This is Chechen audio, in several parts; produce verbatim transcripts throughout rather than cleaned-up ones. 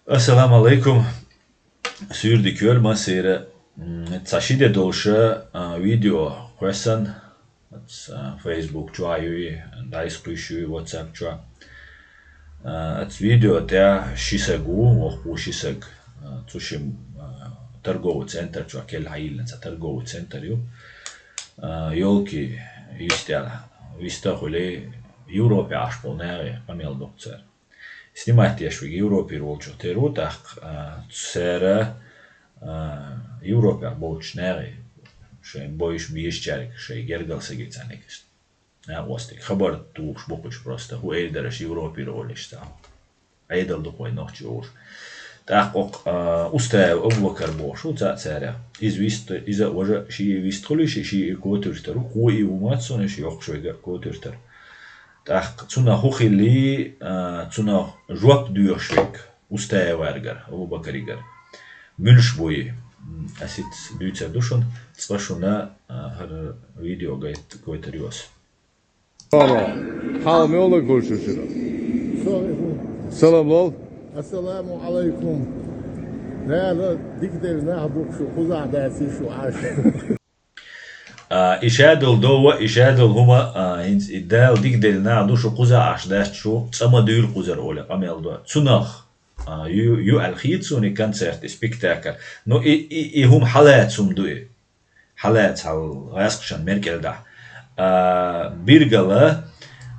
Ассаламу алейкум. Суьйре дика йойла массеран. М, цхьа ши де долуш, а, видео кхоьссина, оцу, а, Facebook чохь а юй, дӀасакхуьйсуш юй WhatsApp чохь. А, оцу видео тӀехь ши саг ву, воккха ву ши саг. А, цу шимма, а, торговый центр чохь, кхел хьайиллина цхьа торговый центр ю. А, ёлки йистехь, вист а хуьлий, Европе Ӏаш болу нахе къамел доккху цара. Снимать деш верг Европера волчух тера ву, тӀаккха, а, цара, а, Европехь болчу нахе, шайн бойуш безачаьрга, шайн гергара сагий цхьаьнниг, накъостиг, хабар тухуш бу-кх уьш просто, хӀун эр дара аша Европера олуш цхьа. Ӏедал ду-кх вайн нохчий олуш. ТӀаккха окху, а, Устаев Абу-Бакар бохуш ву цхьаъ царех. Иза вист-, иза а важа а шиъ а вист хуьлуш, шиъ а котуьртар ву, кхо и ву мац суна, иша йоккхуш верг а котуьртар. ТӀаккха цунах хӀун хилли, а, цунах жоп доьхуш верг, Устаеваргара, Абу-Бакаригара. Муьлш бу и? М, ас ицца дуьйцур ду шуна, цкъа шуна, а, хӀара видео гайт-, гойтур ю ас. Хьала мел лаг хуьлуш ю шуна? Салам лол. Ассаламу алайкум. Дала дика делла нах ду-кх шу, кхузахь дац шу Ӏаш. А, и шадолу дов а, и шадолу хӀума, а, хӀинца и Дала дика делла нах ду шу, кхузахь Ӏаш дац шу, цкъа ма дуьйла кхузара олий къамел до. Цунах, а, ю, ю аьлла хета суна и концерт, и спектакль. Ну, и, и, и хӀума хьалаца хӀума ду и. Хьалаца хьал гӀаскхашан меркӀелдахь. А, биргала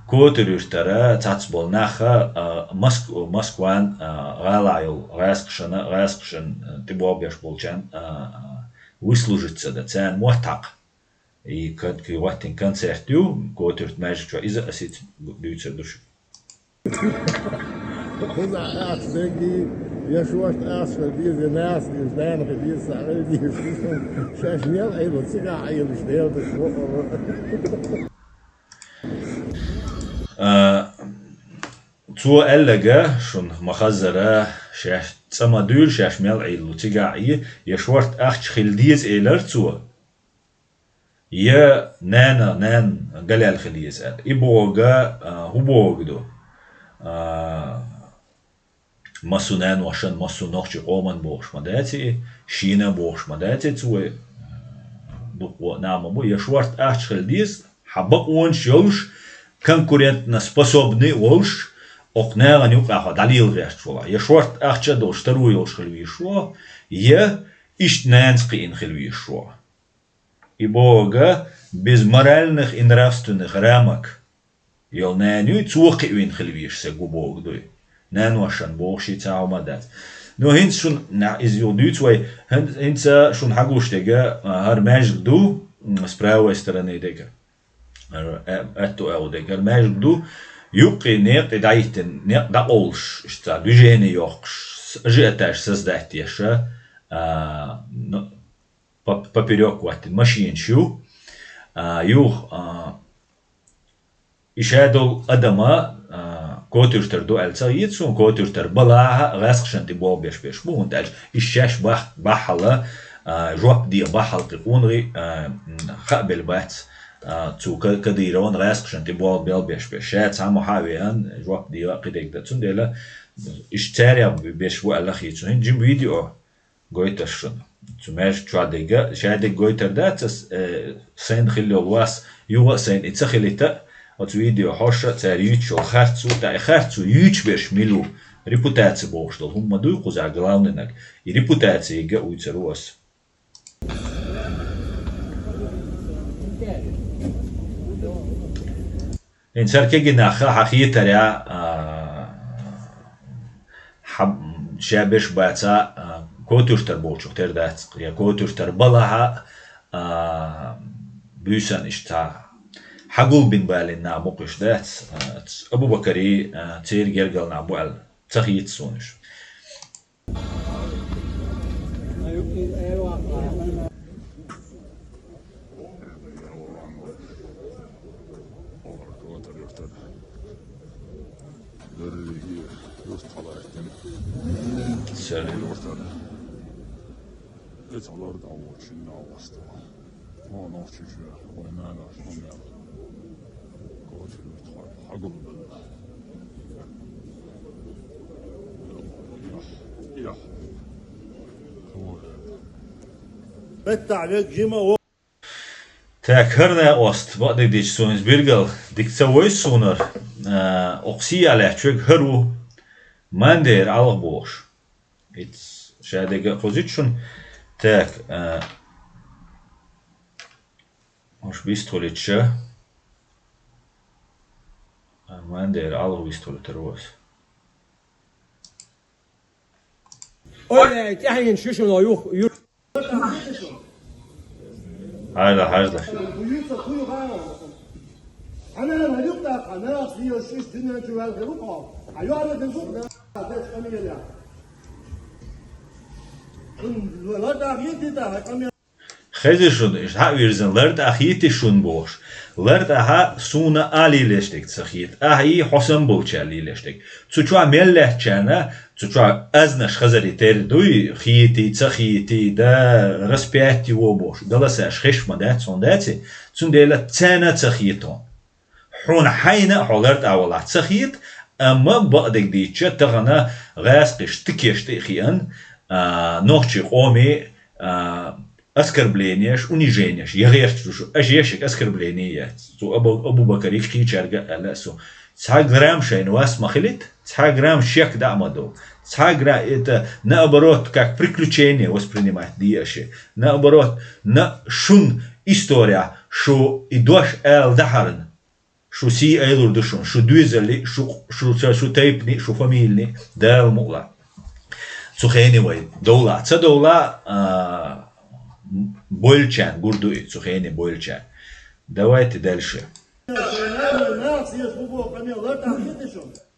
котуьртара цхьацца болу нах, а, Моск-, Москван, а, гӀалахь йолу гӀаскхашана, гӀаскхашан, а, тӀебогӀу беш болчарна, а, а, выслужиться дан царна мотт хьакха. И кад-, кхин гӀоьттина концерт ю, котуьрта маьждиг чохь, иза а сица дуьйцур ду шу. Кхузахь ахча дерг, я шорта ахча хила деза, я нана хила деза, нана хила деза, схьа хила деза. Шаьш мел Ӏийла, цигахь Ӏийлаш, Дела даш вахара. А, цо аьлларг шуна ма-хаззара, шаьш цкъа ма дуьйла, шаьш мел Ӏийла, цигахь Ӏе, я шорта ахча хила деза, элира цо. Я нана, нана галел хила еза аьлла. И бохург, а, хӀун бохург ду? А, массо наношан, массо нохчийн къоман бохуш ма дац и, шена а бохуш ма дац и, цо вай, а, дуккха а нана ма бу. Я шорта ахча хила деза, хьан бакъонаш йолуш, конкурентно способный а волуш, окху нахана юкъахь хьо дӀалела гӀерташ волахь. Я шорта ахча а долуш, таро йолуш хила везаш ву, я иштта нанас кхиъна хила везаш ву. И бохург, без моральных и нравственных рамок йолу нана юй, цо кхиъна хила везаш стаг ву бохург дуй. Наношан бохуш и цхьа хӀума дац. Ну, хӀинца шуна, на, иза юха дуьйцу вай, хӀин-, хӀинца шуна хьагуш дерг, а, хӀара маьждиг ду, м, с правой стороны дерг. ХӀара, а, аьтту агӀо дерг. ХӀара маьждиг ду, юккъе некъ и дӀахӀиттина, некъ дӀакъовлуш, иштта движение йоккхуш, с-, ажиотаж создать еш, а, ну, поп-, поперёк хӀоттина машенаш ю. А, юха, а, и шадолу адам, а, котуьртар ду аьлла ца хета суна, котуьртар балахь а, гӀаскхашна тӀе болх беш берш бу, хӀунда аьлча и шаьш бах-, бахьала, а, жоп де бахьала кхин къонахий, а, м, хаабелла бац, а, цу Ка-, Кадыровна гӀаскхашна тӀе болх бел беш берш. Ша цхьаммо хьа а веана, жоп де а кхидерг дан. Цундела иштта царех берш бу аьлла хета суна. ХӀинца жима видео гойтуш шуна. Цу маьждиг чохь дерг, шадерг гойтур дац ас, э, сайна хилла йолу вас, юха а сайна и ца хилийта, оцу видео хьоша а цара юьйцуш йолу харц ву, тӀаккха и харц ву юьйцуш берш мила ву? Репутация бохуш долу хӀума ма дуй кхузахь главнинаг. И репутацияга а вуьйцур ву ас. ХӀинца хӀара кегий нах хьан хетарехь, а, хьан ша берш бац, а, котуьртар болчух тера дац, я котуьртар балахь а, а, буьйсан иштта хьан гулбина балийна нах бу-кх уьш, дац, а, Абу-Бакарий, а, церан гергара нах бу аьлла ца хета суна уьш. Беттахь вег жима во. Так, хӀара накъост, бакъдерг дийцича, суна иза билггал дика ца войзу суна, а, окху сий а лаьтташ вег хӀара ву, Мандера Ӏалха бохуш. Иц ша дерг а кхузуьйту шуна. Так, а, уьш бистхуьлуьйтуш. А, Мандера Ӏалха бистхуьлуьйтур ву аса. Ой, тӀаьхьенаш ю шуна юх-, ю-, Хьажда, хьажда. Хезира шуна, иштта хьа а вирзина, лартӀахь хийтий шуна бохуш. ЛартӀахьа суна а лелош дерг ца хийта, ахьа и хьо санна болчара лелош дерг. Цу чохь мел лаьттачарна, цу чохь аьзнаш хазарий тера дуй, хийтий, ца хийтий, да, распятие во бохуш. Галасаш хезаш ма дац хьуна, дац и? Цундела царна а ца хийта хьуна. Хьуна хьайна а хьо лартӀахь валахь ца хийта, амма бакъдерг дийцича, тахана гӀаскхиш тикеш тӀе а хиъна, а, нохчийн къоме, а, оскорбленеш, униженеш, я гӀерташ ду шу, аша ешиг оскорбление яц. Цу Абу-, Абу-Бакариг кхечаьрга а аьлла аса. Цхьа грамм шайна вас ма хилийта, цхьа грамм шек дӀа а ма до. Цхьа грамм, это, наоборот, как приключение воспринимать де аша. Наоборот, на шун история, шу и дош ала дахьарна. Шу сий айлур ду шуна, шу доьзалли, шу, шу, шу, шу тайпани, шу фамилини, Дала мукъ лахь. Цу хене вай довла, ца довла, а, бойлчарна гур ду и, цу хене бойлчарна. Давайте дальше.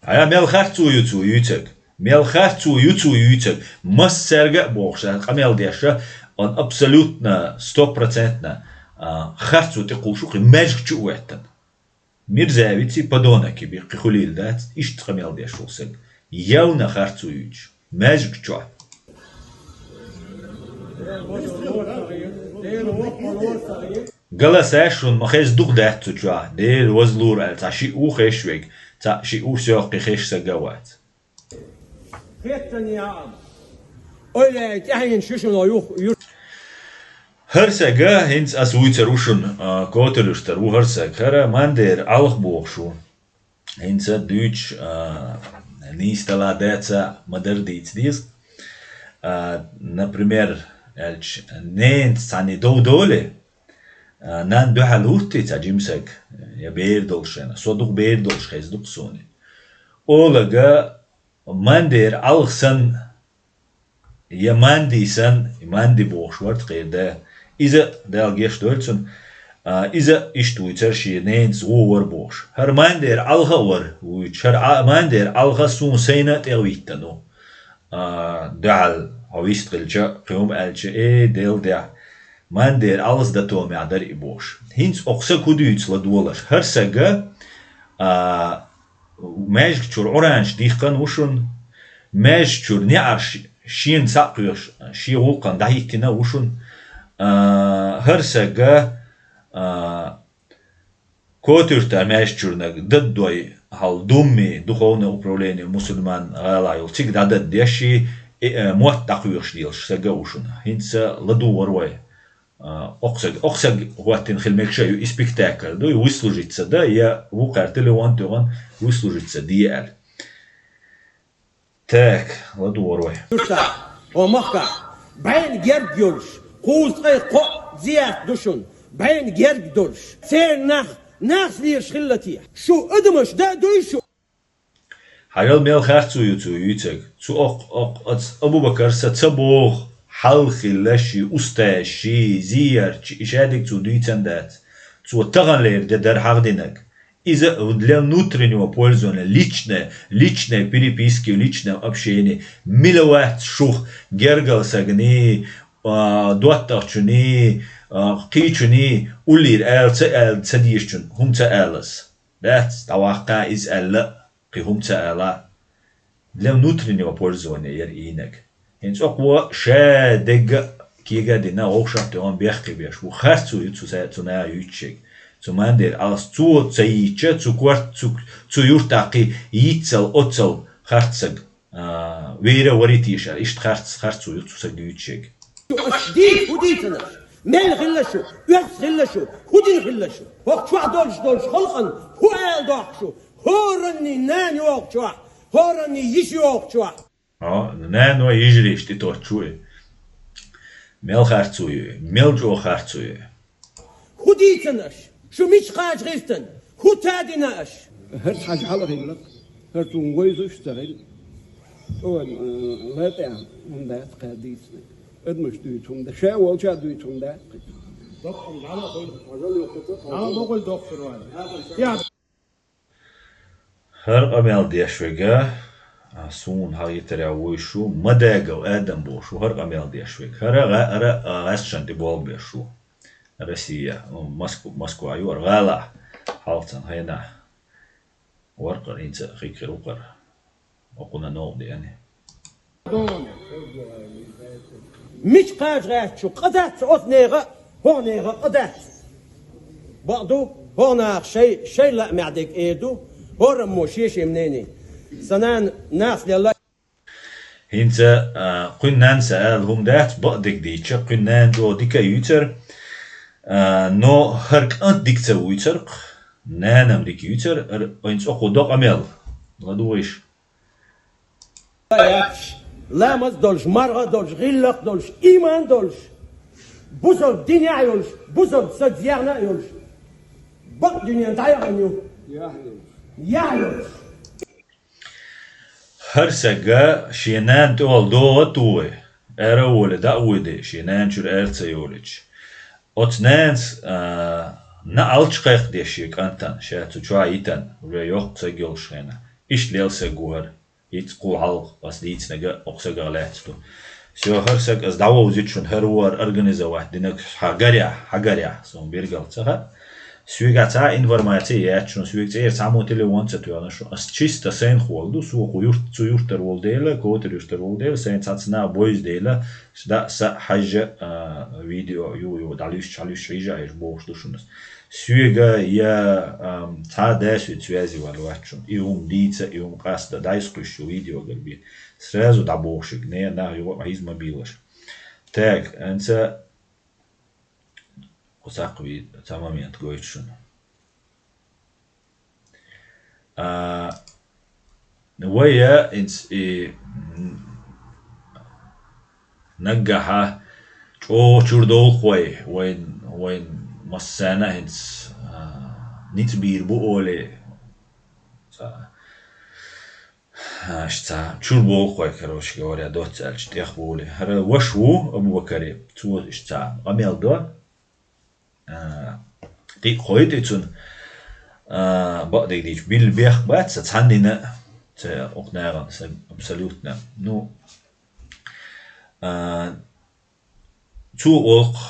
Хьан мел харцо ю цо юьйцург? Мел харцо ю цо юьйцург? Массаьрга а бохуш, сан къамел деш, он абсолютно, стопроцентно, а, харцо тӀекхуьуш ву кхин маьждиг чу а веттан. Мерзавец и, подонок и, бехке хуьлийла дац, иштта къамел деш волу стаг. Явно харцо юьйцуш. Маьждиг чохь. Галасаш шуна ма хеза дукха дац цу чохь. Дела вазлура аьлла, цхьа шиъ ву хезаш верг, цхьа шиъ ву, всё, кхин хезаш стаг а вац. Хеттан яам. Ойла, тӀаьхьенаш ю шуна юх-, ю-. ХӀара стаг, хӀинца ас вуьйцур ву шуна, а, Котар-Юьртара ву хӀара стаг. ХӀара Мандера Ӏалха бохуш ву. ХӀинца дуьйцуш, а, нийса дала даца ма-дарра дийца деза. А, например, аьлча, ненаца цхьаьна дов долий, а, нанна дуьхьал хӀуттий цхьа жима стаг, я бер долуш шайна. Со дукха бер долуш хезна ду-кх суна. Олага Мандера Ӏалха санна, я Манди санна, и Манди бохуш вара тхера да. Иза, Дала гечдойла цунна, а, иза иштта вуьйцура шен ненаца вон вара бохуш. ХӀара Мандера Ӏалха а вара вуьйцуш. ХӀара Ӏа-, Мандера Ӏалха суна сайна а тӀе виттан ву. А, дуьхьал хьо вистхилча, кхин хӀума аьлча, э, Делан дуьхьа. Мандера Ӏалхас дан томехь дара и бохуш. ХӀинца окху стага хӀун дуьйцу ладогӀалаш? ХӀара стаг, а, маьждиг чуьра Ӏуранаш дихкина ву шуна, маьждиг чуьра неӀарш шена схьа а кхоьхьуш, шен гӀуллакхана дӀахӀиттина а ву шуна. А, хӀара стаг, а, Котар-Юьртара маьждиг чуьрниг даддой хьал думми, духовное управление мусульман гӀалахь йолу, цига дӀададдеш и, э, мотт дӀакхоьхьуш лелаш стаг а ву шуна. ХӀинца ладугӀур вай. А, окху стаг, окху стаг хӀоттийна хила мегаш а ю и спектакль ду, и выслужиться дан, я вукхара телефон туьгӀна выслужиться де аьлла. Так, ладугӀур вай. Юьртахь, хьо махкахь, бӀенна герга йолуш, кхузткъе кхоъ зиярт ду шуна, бӀенна герга долуш. Церан нах, нах лелаш хилла те? Шу адамаш дан а дуй шу? Хьажал, мел харцо ю цо юьйцург. Цу окх-, окх-, оцу Абу-Бакарса ца боху, хьал хилла ши устаз, ши зиярт, ши и шадерг цо дуьйцан дац. Цо таханлера де дара хьахдинарг. Иза для внутреннего пользования, личное, личное переписки, личное общение. Мила вац шух гергал сагани, а, доттагӀчуни, а, кхечуни уллера ала ца аьлла, ца дезачун хӀума ца алас. Дац, дӀаваккха иза аьлла, кхин хӀума ца ала. Для внутреннего пользования яра ийнаг. ХӀинца окхо ша дегга кега а дина, вовшах а тоьхна бехке беш ву. Харцо ю цу са-, цу наха юьйцуш ерг. Цу Мандера Ӏалхас цо ца йийцча, цу корт-, цу, цу юьртахь кхин йиццал, оццал харц саг, а, вер а варий теша, иштта харц, харцо ю цу сага юьйцуш ерг. Аш дийца, хӀун дийцанаш? Мел хилла шу, оьзда хилла шу, хӀун дина хилла шу? ХӀокху чохь долуш долчу халкъана хӀун ала дохку шу? ХӀоранний нана йогӀучохь, хӀоранний йиша йогӀучохь. Хьо, нано йижарий тӀетоттуш ву и. Мел харцо ю и, мел чӀогӀа харцо ю и. ХӀун дийцина аша? Шу мича кхача гӀиртина? ХӀун тадина аша? ХӀара хьажа хьалахилла, хӀара цунна вайзуш а ца хилла. ЧӀогӀа, э, латӀехь хӀума дац кхаьа дийцина. Адамаш дуьйцу хӀума дац, ша волча дуьйцу хӀума дац. ХӀара къамел деш верг, а, суна хьагӀийтарехь вуй шу, Мадагов Адам бохуш ву хӀара къамел деш верг. ХӀара гӀа-, хӀара, а, гӀаскхашна тӀе болх беш ву. Россия, ну, Москва, Москва ю хӀара гӀалахь, хьалхцан хенахь. Варкъа хӀинца а хиг хир ву кхара. Окхунна новкъа деана. Мича кхача гӀерташ шу? Къа дац оцу нехан а, хӀокху нехан а къа дац. Бакъ ду, хӀокху наха шай, шай лаамехь дерг эр ду, хӀораммо шен-шен мнение. Сан нана нах лелла. ХӀинца, а, кхуьнан нанас ала хӀума дац, бакъдерг дийцча, кхуьнан нана чӀогӀа дика а юьйцура, а, но хӀара кӀант дика ца вуьйцура-кх, нанам дика юьйцура, ар-, вайн цӀокхо до къамел. ЛадугӀийша. Ламаз долуш, марха долуш, гӀиллакх долуш, иман долуш, бусалба динехь а йолуш, бусалба саца яхна а йолуш, бакъ дуьнен дӀаяхана ю. Яхь йолуш. ХӀара сага шен нана тӀехула догӀа а тухий, ара а волий, дӀа а воьдий, шен нана чуьра ара ца йолийча. Оцу нанас, а, наӀалт кхайкхадеш шен кӀантана, ша цу чохь йитина, уже йоккха саг йолуш хенахь. Иштта лела саг ву хӀара. ХӀинца кху хьалха ас дийцинарг а окху сагах лаьцна ду. Всё, хӀара саг ас дӀавовзуьйту шуна, хӀара ву хӀара организовать динарг, хьан гарехь, хьан гарехь, суна биргал ца хаьа. Соьгахь цхьа а информаци яц шуна, соьга цӀера цхьаммо телефон ца тоьхна шуна. Ас чисто сайна хууш ду, со кху юрт-, цу юьртара волу дела, Котар-Юьртара волу дела, сайна цхьацца нах бовза дела, дӀа а, са а хьаьжжа, а, видео ю, ю, дӀалуьстуш, хьалуьстуш, хьийжа а хьийжа бохуш ду шуна ас. Соьга я, ам, цхьа а дас вица связи вала вац шуна. И хӀума дийца, и хӀума къаста, дӀайса кхуьссуш ю видео гар бен. Сразу дӀабохуш, не, нах юха а хьийза ма бийлаш. Так, хӀинца кху сакхвий цхьа момент гойту шуна. А, вай я, инц-, и, м, наггахьа чӀогӀа чуьра довлу-кх вай, вайн, вайн массарна а хӀинца, а, ницкъ бийр бу олий, цхьа, а, иштта цхьа чуьра бовлу-кх вай, короче говоря, доцца аьлча, тӀехбовлий. ХӀара ваша ву Абу-Бакари, цо иштта цхьа къамел до. А, кхин а хойту и цунна, а, бакъдерг дийцча, билла бехк бац сан цхьаннина а, ца окху нахана сан абсолютно. Ну, а, цо олу-кх,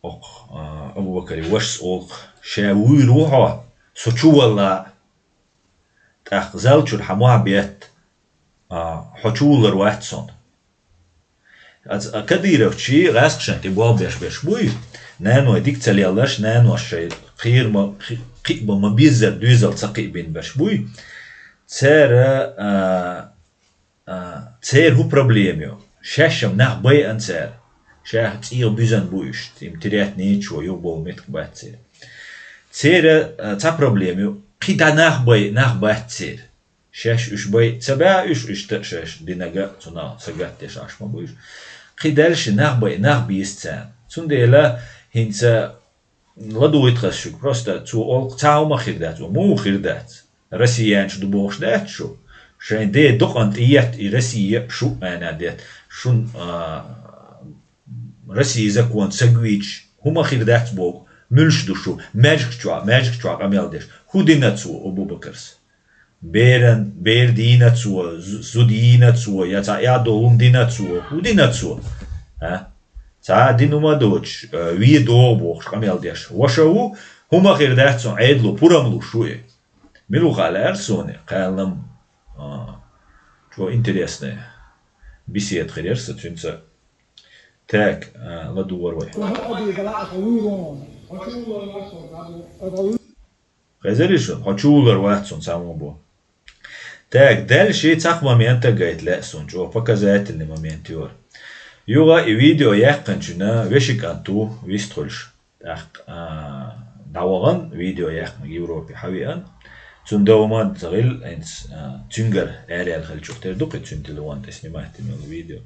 окху, а, Абу-Бакари вашас олу-кх, ша вуьйр ву хьо, со чу валла а. ТӀаккха зал чуьра хьан мохь бетта, а, хьо чу вуллар вац суна. Аса, а, Кадыровчий гӀаскхашна тӀе болх беш берш буй, наной дика ца лелларш, наноша шайн кхера ма, кхи-, кхиъ бан ма-беззара доьзал ца кхиъбина берш буй. Цара, а, а, церан хӀун проблема ю? Шаьш-м нах байъина цара. Ша цӀийх буьзна бу уьш, им терять нечего, юха бовла меттиг бац церан. Церан, а, цхьа проблема ю, кхин дӀа нах бай, нах бац церан. Шаьш уьш бай ца баьа, уьш иштта а шаьш динарг а цунах сагатдеш Ӏаш ма бу уьш. Кхин дальше нах бай, нах беза царна. Цундела хӀинца ладугӀуьйту-кх ас шуьга, просто цо олу-кх цхьа хӀума хир дац, муха хир дац. Россиянаш ду бохуш дац шу? Шайн ден дукъана тӀе етта и Россия шу а аьнна детта. Шун, а, Россия закон сагвича, хӀума хир дац боху. Муьлш ду шу? Маьжгачохь, маьжгачохь къамел деш. ХӀун дина цо, Абу-Бакарс? Беран, бер дийна цо, зу-, зуда йийна цо, я цхьа аьдо хӀума дина цо, хӀун дина цо? А? Цхьа а дина хӀума а доцуш, а, вен догӀу бохуш къамел деш. Ваша ву, хӀума хир дац цунна, Ӏедало пурам луш ву и. Мила ву хаьа лаьара суна, кхаьллам, а, чо интересная беседа хир яра сан цуьнца. Так, а, ладугӀар вай. Хезира шуна, хьо чу вуллар вац суна цхьаммо бу. Так, дальше цхьа момент а гайта лаьа суна, чӀогӀа показательный момент ю хӀара. Юха и видео яьккхинчуьнан вешин кӀант ву вист хуьлуш. ТӀаккха, а, дӀавахана видео яьккхинарг Европе хьавеана. Цунна довма ца хилла, хӀинца, а, цуьнгара араяьлла хиллачух тера ду-кх и цуьнан телефон тӀе снимать йина йолу видео.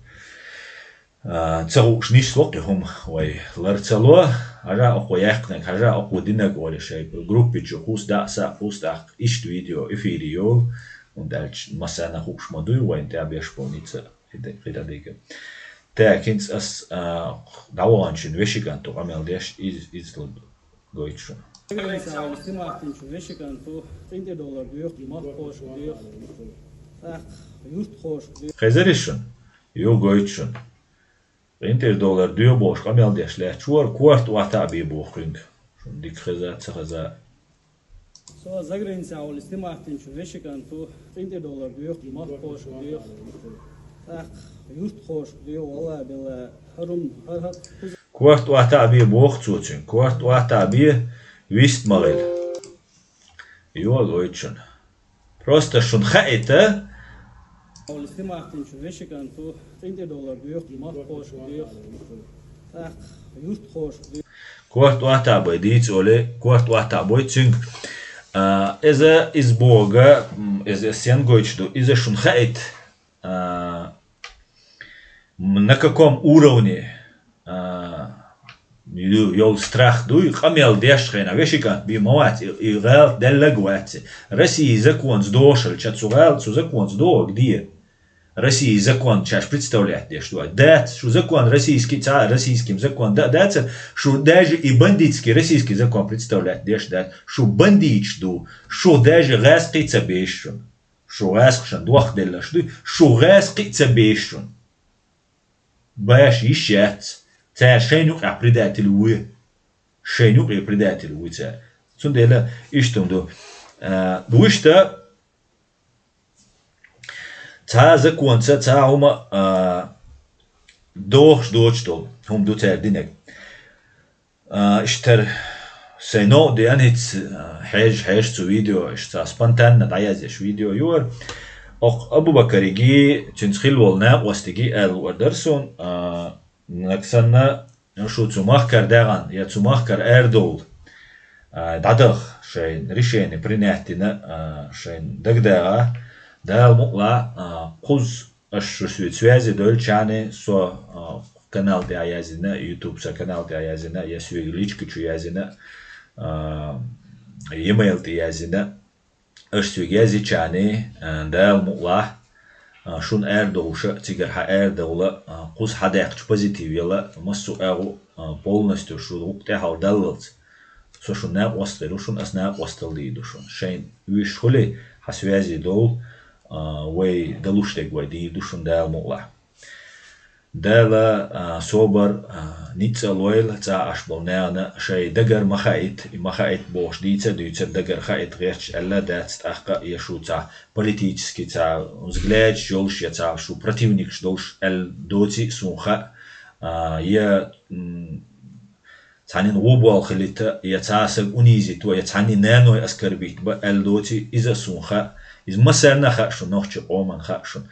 А, ца хууш нисвоккху и хӀума вай лар ца ло. Хьажа окхо яьккхинарг, хьажа окхо динарг олий шайн группи чу кхузза дӀа а, са а, кхузза тӀаккха иштта видео эфире йолу. ХӀунда аьлча массарна хууш ма дуй вайна тӀе беш болу ницкъ. КхидӀа-, кхидӀа дийга. Так, хӀинца ас, а, дӀаваханчун вешин кӀант ву къамел деш, из-, иза ло гойту шуна. Снимать йинчу вешин кӀант ву, цӀинтӀе доллар доьху, махкахошка доьху, тӀаккха юьртахошка доьху. Хезира шуна? Юха гойту шуна. ЦӀинтӀе доллар доьху бохуш къамел деш лаьтташ вара, корта охьатаӀа бен боху кхуьнга. Шуна дика хеза, ца хеза. Со заграницехь волу снимать йинчу вешин кӀант ву, цӀинтӀе доллар доьху, махкахошка доьху, тӀаккха юьртахошка доьху, валла-билла, хӀара хӀума, хӀара хӀа-, корта охьатаӀа бен боху цо цуьнга, корта охьатаӀа бен, вист ма хила. Юха гойту шуна. Просто шуна хаийта. Олу снимать йинчу вешин кӀант ву, цӀинтӀе доллар доьху, махкахошка доьху, тӀаккха юьртахошка доьху. Корта охьатаӀа бен дийца олий, корта охьатаӀа бой цуьнга. А, иза, иза бохург, м, иза, иза сен гойтуш ду, иза шуна хаийта. А, на каком уровне, а, ю-, йолу страх дуй, къамел деш хенахь, вешин кӀант бен ма вац, и, и гӀалат деллаг вац. России законца дошалча, цу гӀалат, цу законца догӀаг де. России закон шаьш представлять деш ду. Дац, шу закон российский, цхьа а российский закон да-, дацара, шу даже и бандитский российский закон представлять деш дац. Шу бандиташ ду, шу даже гӀаскхий ца беш шуна. Шу гӀаскхашна дохделларш дуй, шу гӀаскхий а ца беш шуна. Беш йиш яц. Цара шайна юкъахь предатель вуй. Шайна юкъе предатель вуй цара. Цундела иштта хӀума ду. А, вуьшта цхьа законца, цхьа хӀума, а, дохуш доцуш долу хӀума ду цара динарг. А, иштта сайн новкъа деана хӀинца, а, хьежа, хьежа цу видео, иштта цхьа спонтанно дӀаязъеш видео ю хӀара. Окху Абу-Бакариги, цуьнца хилла волу накъостиги аьлла луур дара суна, а, нагахь санна, шу цу махкара даьгӀна, я цу махкара арадовла, а, дӀадаха шайн решение принять дина, а, шайн дагадагӀа, Дала мукъалахь, а, кхузза Аша шу соьца связи дойлучарний, со, а, канал тӀехь язйина, YouTube сан канал тӀехь язйина, я соьга личка чу язйина, а, e-mail тӀе язйина. Аша соьга язйичарний, а, Дала мукъалахь, а, шуна арадовлуша, цигара хьан арадовла, а, кхуза хьан даьккхачу позитив яла, массо а агӀу, а, полностью шу гӀукъ тӀехьал даллалц. Со шун накъост хир ву шун, ас накъостал дийр ду шун. Шайн вуьш хуьлий, хьан связи довла, а, вай далуш дерг вай дийр ду шун Дала мукъалахь. Дала, а, собар, а, ницкъ а лойла, цӀа Ӏаш болу нахана шайн дагара ма хаийта, и ма хаийта бохуш дийца а дуьйцура, дагара хаийта гӀерташ аьлла а дац, тӀаккха а я шу цхьа политический цхьа взглядаш йолуш, я цхьа шу противникаш долуш аьлла доций а суна хаьа, а, я, м, цхьаннен гӀо болх хилийта, я цхьа а саг унизить ва, я цхьаннен наной оскорбить ба аьлла доций, иза а суна хаьа. Иза массарна а хаьа шун, нохчийн къоман хаьа шун.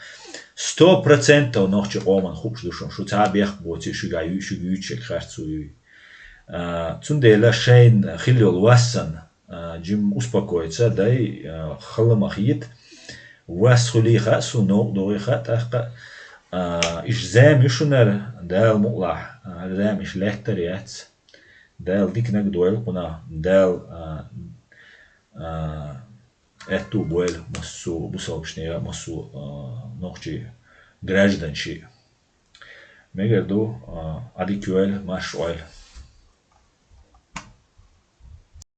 Сто процентов нохчийн къоман хууш ду шун, шу цхьа а бехк боций, шуьга ю-, шуьга юьйцуш ерг харц ву юй. А, цундела шайна хилла йолу вас санна, а, жимма успокоиться дай, а, хала ма хета. Вас хуьлий хаьа суна, новкъа догӀий хаьа тӀаккха. А, иш зама ю шунара, Дала мукъалахь, а, зама иш лаьттара яц. Дала диканиг дойла кхунах, Дала, а, а, аьтту а бойла массо а бусалбачунна а, массо а, а, нохчийн гражданашна а. Мегар ду, а, Ӏадика йойла, марша Ӏойла.